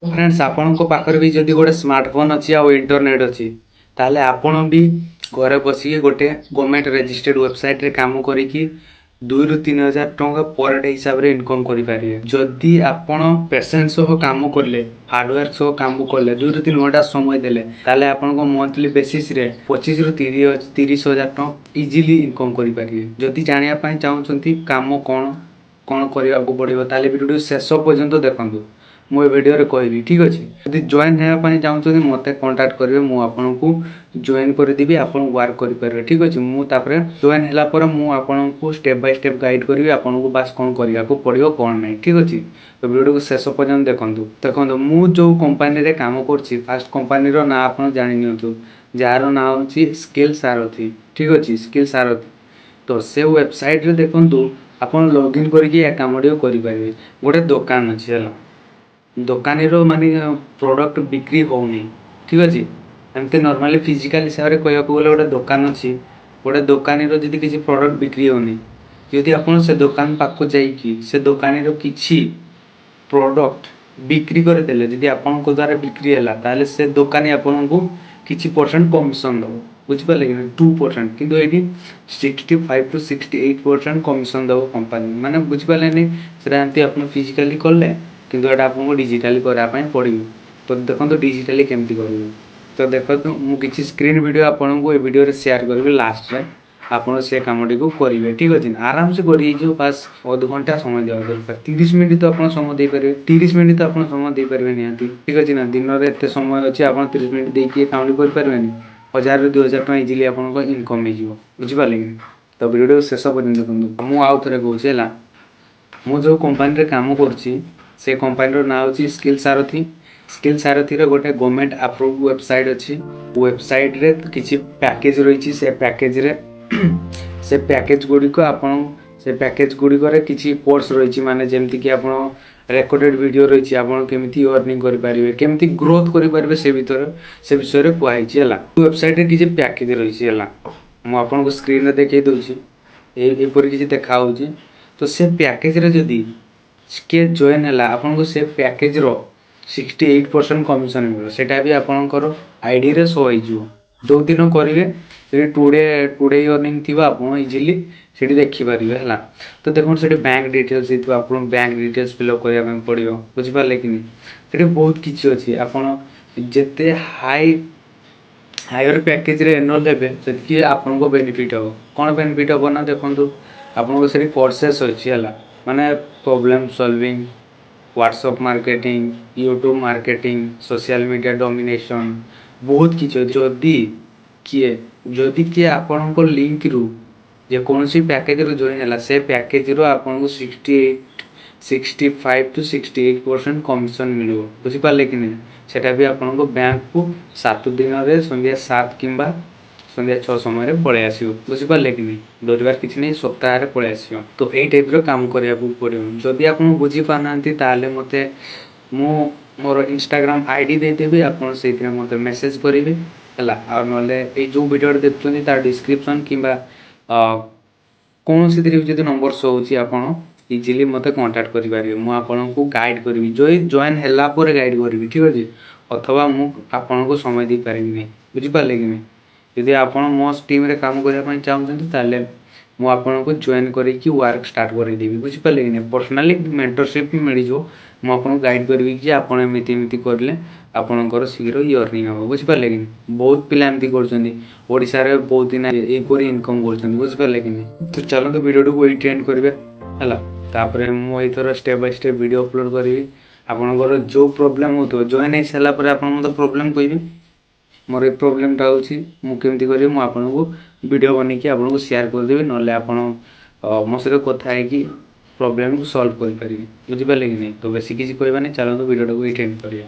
Friends, ଆପଣଙ୍କ ପାଖରେ ବି ଯଦି ଗୋଟେ ସ୍ମାର୍ଟଫୋନ୍ ଅଛି ଆଉ ଇଣ୍ଟରନେଟ୍ ଅଛି, ତାହେଲେ ଆପଣ ବି ଘରେ ବସିକି ଗୋଟେ ଗଭର୍ଣ୍ଣମେଣ୍ଟ ରେଜିଷ୍ଟର୍ଡ ୱେବସାଇଟ୍ରେ କାମ କରିକି 2ରୁ 3 ହଜାର ଟଙ୍କା ପର ଡେ ହିସାବରେ ଇନକମ୍ କରିପାରିବେ। ଯଦି ଆପଣ ପେସେନ୍ସ ସହ କାମ କଲେ, ହାର୍ଡୱାର୍କ ସହ କାମ କଲେ, 2ରୁ 3 ଘଣ୍ଟା ସମୟ ଦେଲେ, ତାହେଲେ ଆପଣଙ୍କ ମନ୍ଥଲି ବେସିସ୍ରେ 25ରୁ 30 ହଜାର ଟଙ୍କା ଇଜିଲି ଇନକମ୍ କରିପାରିବେ। ଯଦି ଜାଣିବା ପାଇଁ ଚାହୁଁଛନ୍ତି କାମ କ'ଣ କ'ଣ କରିବାକୁ ପଡ଼ିବ, ତାହେଲେ ଭିଡ଼ିଓ ଶେଷ ପର୍ଯ୍ୟନ୍ତ ଦେଖନ୍ତୁ। ମୁଁ ଏ ଭିଡ଼ିଓରେ କହିବି, ଠିକ୍ ଅଛି? ଯଦି ଜଏନ୍ ହେବା ପାଇଁ ଚାହୁଁଛନ୍ତି, ମୋତେ କଣ୍ଟାକ୍ଟ କରିବେ। ମୁଁ ଆପଣଙ୍କୁ ଜଏନ୍ କରିଦେବି, ଆପଣ ୱାର୍କ କରିପାରିବେ, ଠିକ୍ ଅଛି? ମୁଁ ତାପରେ ଜଏନ୍ ହେଲା ପରେ ମୁଁ ଆପଣଙ୍କୁ ଷ୍ଟେପ୍ ବାଇ ଷ୍ଟେପ୍ ଗାଇଡ଼ କରିବି, ଆପଣଙ୍କୁ ବାସ୍ କ'ଣ କରିବାକୁ ପଡ଼ିବ, କ'ଣ ନାହିଁ, ଠିକ୍ ଅଛି? ତ ଭିଡ଼ିଓକୁ ଶେଷ ପର୍ଯ୍ୟନ୍ତ ଦେଖନ୍ତୁ। ଦେଖନ୍ତୁ, ମୁଁ ଯେଉଁ କମ୍ପାନୀରେ କାମ କରୁଛି, ଫାଷ୍ଟ କମ୍ପାନୀର ନାଁ ଆପଣ ଜାଣି ନିଅନ୍ତୁ, ଯାହାର ନାଁ ହେଉଛି ସ୍କିଲ୍ ସାରଥି, ଠିକ୍ ଅଛି? ସ୍କିଲ୍ ସାରଥି। ତ ସେ ୱେବସାଇଟ୍ରେ ଦେଖନ୍ତୁ, ଆପଣ ଲଗ୍ଇନ୍ କରିକି ଏ କାମଟିକୁ କରିପାରିବେ। ଗୋଟେ ଦୋକାନ ଅଛି, ହେଲା? ଦୋକାନୀର ମାନେ ପ୍ରଡ଼କ୍ଟ ବିକ୍ରି ହେଉନି, ଠିକ୍ ଅଛି? ଏମିତି ନର୍ମାଲି ଫିଜିକାଲ ହିସାବରେ କହିବାକୁ ଗଲେ, ଗୋଟେ ଦୋକାନ ଅଛି, ଗୋଟେ ଦୋକାନୀର ଯଦି କିଛି ପ୍ରଡ଼କ୍ଟ ବିକ୍ରି ହେଉନି, ଯଦି ଆପଣ ସେ ଦୋକାନ ପାଖକୁ ଯାଇକି ସେ ଦୋକାନୀର କିଛି ପ୍ରଡ଼କ୍ଟ ବିକ୍ରି କରିଦେଲେ, ଯଦି ଆପଣଙ୍କ ଦ୍ୱାରା ବିକ୍ରି ହେଲା, ତାହେଲେ ସେ ଦୋକାନୀ ଆପଣଙ୍କୁ କିଛି ପରସେଣ୍ଟ କମିଶନ୍ ଦେବ। ବୁଝିପାରିଲେ କି? 2%। କିନ୍ତୁ ଏଇଠି 65 to 68% commission ଦେବ କମ୍ପାନୀ। ମାନେ ବୁଝିପାରିଲେନି? ସେଟା ଏମିତି ଆପଣ ଫିଜିକାଲି କଲେ, କିନ୍ତୁ ଏଇଟା ଆପଣଙ୍କୁ ଡିଜିଟାଲି କରିବା ପାଇଁ ପଡ଼ିବ। ତ ଦେଖନ୍ତୁ, ଡିଜିଟାଲି କେମିତି କରିବେ। ତ ଦେଖନ୍ତୁ, ମୁଁ କିଛି ସ୍କ୍ରିନ୍ ଭିଡ଼ିଓ ଆପଣଙ୍କୁ ଏ ଭିଡ଼ିଓରେ ସେୟାର କରିବି। ଲାଷ୍ଟରେ ଆପଣ ସେ କାମଟିକୁ କରିବେ, ଠିକ୍ ଅଛି? ଆରାମସେ କରି ହେଇଯିବ। ବାସ୍ ଅଧଘଣ୍ଟା ସମୟ ଦେବା ଦରକାର। 30 ମିନିଟ୍ ତ ଆପଣ ସମୟ ଦେଇପାରିବେ। 30 ମିନିଟ୍ ତ ଆପଣ ସମୟ ଦେଇପାରିବେ ନିହାତି, ଠିକ୍ ଅଛି ନା? ଦିନରେ ଏତେ ସମୟ ଅଛି, ଆପଣ 30 ମିନିଟ୍ ଦେଇକି ଏ କାମଟି କରିପାରିବେନି? 1000ରୁ 2000 ଟଙ୍କା ଇଜିଲି ଆପଣଙ୍କ ଇନକମ୍ ହେଇଯିବ। ବୁଝିପାରିଲେ କି? ତ ଭିଡ଼ିଓଟିକୁ ଶେଷ ପର୍ଯ୍ୟନ୍ତ ଦେଖନ୍ତୁ। ମୁଁ ଆଉ ଥରେ କହୁଛି, ହେଲା? ମୁଁ ଯେଉଁ କମ୍ପାନୀରେ କାମ କରୁଛି, ସେ କମ୍ପାନୀର ନାଁ ହେଉଛି ସ୍କିଲ୍ ସାରଥି। ସ୍କିଲ୍ ସାରଥିର ଗୋଟେ ଗଭର୍ଣ୍ଣମେଣ୍ଟ ଆପ୍ରୁଭ୍ ୱେବସାଇଟ୍ ଅଛି। ୱେବସାଇଟ୍ରେ କିଛି ପ୍ୟାକେଜ୍ ରହିଛି। ସେ ପ୍ୟାକେଜ୍ ଗୁଡ଼ିକ ଆପଣ ସେ ପ୍ୟାକେଜ୍ ଗୁଡ଼ିକରେ କିଛି କୋର୍ସ ରହିଛି। ମାନେ ଯେମିତିକି ଆପଣ ରେକର୍ଡ଼େଡ଼ ଭିଡ଼ିଓ ରହିଛି, ଆପଣ କେମିତି ଅର୍ନିଂ କରିପାରିବେ, କେମିତି ଗ୍ରୋଥ୍ କରିପାରିବେ, ସେ ବିଷୟରେ କୁହାହେଇଛି, ହେଲା? ୱେବସାଇଟ୍ରେ କିଛି ପ୍ୟାକେଜ୍ ରହିଛି, ହେଲା? ମୁଁ ଆପଣଙ୍କୁ ସ୍କ୍ରିନ୍ରେ ଦେଖେଇ ଦେଉଛି। ଏପରି କିଛି ଦେଖାହେଉଛି। ତ ସେ ପ୍ୟାକେଜ୍ରେ ଯଦି କିଏ ଜଏନ୍ ହେଲା, ଆପଣଙ୍କୁ ସେ ପ୍ୟାକେଜ୍ର 68% କମିଶନ୍ ମିଳିବ। ସେଇଟା ବି ଆପଣଙ୍କର ଆଇଡ଼ିରେ ଶୋ ହେଇଯିବ। ଯେଉଁଦିନ କରିବେ, ସେଠି ଟୁଡେ ଅର୍ନିଂ ଥିବ, ଆପଣ ଇଜିଲି ସେଠି ଦେଖିପାରିବେ, ହେଲା? ତ ଦେଖନ୍ତୁ, ସେଠି ବ୍ୟାଙ୍କ ଡିଟେଲ୍ସ ହେଇଥିବ, ଆପଣଙ୍କୁ ବ୍ୟାଙ୍କ ଡିଟେଲ୍ସ ଫିଲ୍ଅପ୍ କରିବା ପାଇଁ ପଡ଼ିବ। ବୁଝିପାରିଲେ କି ନାହିଁ? ସେଠି ବହୁତ କିଛି ଅଛି। ଆପଣ ଯେତେ ହାୟର ପ୍ୟାକେଜ୍ରେ ଏନରୋଲ୍ ହେବେ, ସେତିକି ଆପଣଙ୍କ ବେନିଫିଟ୍ ହେବ। କ'ଣ ବେନିଫିଟ୍ ହେବ ନା, ଦେଖନ୍ତୁ, ଆପଣଙ୍କ ସେଠି କୋର୍ସେସ୍ ଅଛି, ହେଲା? ମାନେ problem solving, WhatsApp marketing, YouTube marketing, social media domination, ବହୁତ କିଛି ଅଛି। ଯଦି କିଏ ଆପଣଙ୍କ ଲିଙ୍କରୁ ଯେକୌଣସି ପ୍ୟାକେଜ୍ରୁ ଜଏନ୍ ହେଲା, ସେ ପ୍ୟାକେଜ୍ରୁ ଆପଣଙ୍କୁ 65 to 68% commission ମିଳିବ। ବୁଝିପାରିଲେ କି ନାହିଁ? ସେଇଟା ବି ଆପଣଙ୍କ ବ୍ୟାଙ୍କକୁ 7 ଦିନରେ ସନ୍ଧ୍ୟା 7 କିମ୍ବା ସନ୍ଧ୍ୟା 6 ସମୟରେ ପଳେଇ ଆସିବ। ବୁଝିପାରିଲେ କି ନାହିଁ? ଡରିବାର କିଛି ନାହିଁ, ସପ୍ତାହରେ ପଳେଇ ଆସିବ। ତ ଏଇ ଟାଇପ୍ର କାମ କରିବାକୁ ପଡ଼ିବ। ଯଦି ଆପଣ ବୁଝିପାରୁନାହାନ୍ତି, ତାହେଲେ ମୋତେ ମୁଁ ମୋର ଇନଷ୍ଟାଗ୍ରାମ ଆଇଡ଼ି ଦେଇଦେବି, ଆପଣ ସେଇଥିରେ ମୋତେ ମେସେଜ୍ କରିବେ, ହେଲା? ଆଉ ନହେଲେ ଏଇ ଯେଉଁ ଭିଡ଼ିଓଟା ଦେଖୁଛନ୍ତି, ତାର ଡିସ୍କ୍ରିପସନ୍ କିମ୍ବା କୌଣସିଥିରେ ବି ଯଦି ନମ୍ବର ଶୋ ହେଉଛି, ଆପଣ ଇଜିଲି ମୋତେ କଣ୍ଟାକ୍ଟ କରିପାରିବେ। ମୁଁ ଆପଣଙ୍କୁ ଗାଇଡ଼ କରିବି, ଜଏନ୍ ହେଲା ପରେ ଗାଇଡ଼ କରିବି, ଠିକ୍ ଅଛି? ଅଥବା ମୁଁ ଆପଣଙ୍କୁ ସମୟ ଦେଇପାରିବି ନାହିଁ। ବୁଝିପାରିଲେ କି ନାହିଁ? ଯଦି ଆପଣ ମୋ ଟିମ୍ରେ କାମ କରିବା ପାଇଁ ଚାହୁଁଛନ୍ତି, ତାହେଲେ ମୁଁ ଆପଣଙ୍କୁ ଜଏନ୍ କରିକି ୱାର୍କ ଷ୍ଟାର୍ଟ କରିଦେବି। ବୁଝିପାରିଲେ କି ନାହିଁ? ପର୍ସନାଲି ମେଣ୍ଟରସିପ୍ ବି ମିଳିଯିବ। ମୁଁ ଆପଣଙ୍କୁ ଗାଇଡ଼ କରିବି କି ଆପଣ ଏମିତି ଏମିତି କରିଲେ ଆପଣଙ୍କର ଶୀଘ୍ର ଅର୍ନିଂ ହେବ। ବୁଝିପାରିଲେ କି ନାହିଁ? ବହୁତ ପିଲା ଏମିତି କରୁଛନ୍ତି। ଓଡ଼ିଶାରେ ବହୁତ ଦିନ ଏହିପରି ଇନକମ୍ କରୁଛନ୍ତି। ବୁଝିପାରିଲେ କି ନାହିଁ? ତ ଚାଲନ୍ତୁ, ଭିଡ଼ିଓଟିକୁ ଏଇଠି ଏଣ୍ଡ କରିବା, ହେଲା? ତାପରେ ମୁଁ ଏଇଥର step by step video upload କରିବି। ଆପଣଙ୍କର ଯେଉଁ ପ୍ରୋବ୍ଲେମ୍ ହେଉଥିବ, ଜଏନ୍ ହେଇସାରିଲା ପରେ ଆପଣ ମୋତେ ପ୍ରୋବ୍ଲେମ୍ କହିବେ, ମୋର ଏ ପ୍ରୋବ୍ଲେମ୍ଟା ହେଉଛି, ମୁଁ କେମିତି କରିବି? ମୁଁ ଆପଣଙ୍କୁ ଭିଡ଼ିଓ ବନେଇକି ଆପଣଙ୍କୁ ସେୟାର କରିଦେବି। ନହେଲେ ଆପଣ ମୋ ସହିତ କଥା ହେଇକି ପ୍ରୋବ୍ଲେମ୍କୁ ସଲ୍ଭ କରିପାରିବେ। ବୁଝିପାରିଲେ କି ନାହିଁ? ତ ବେଶୀ କିଛି କହିବାନି, ଚାଲନ୍ତୁ, ଭିଡ଼ିଓଟାକୁ ଏଇଠି ଏଣ୍ଡ କରିବା।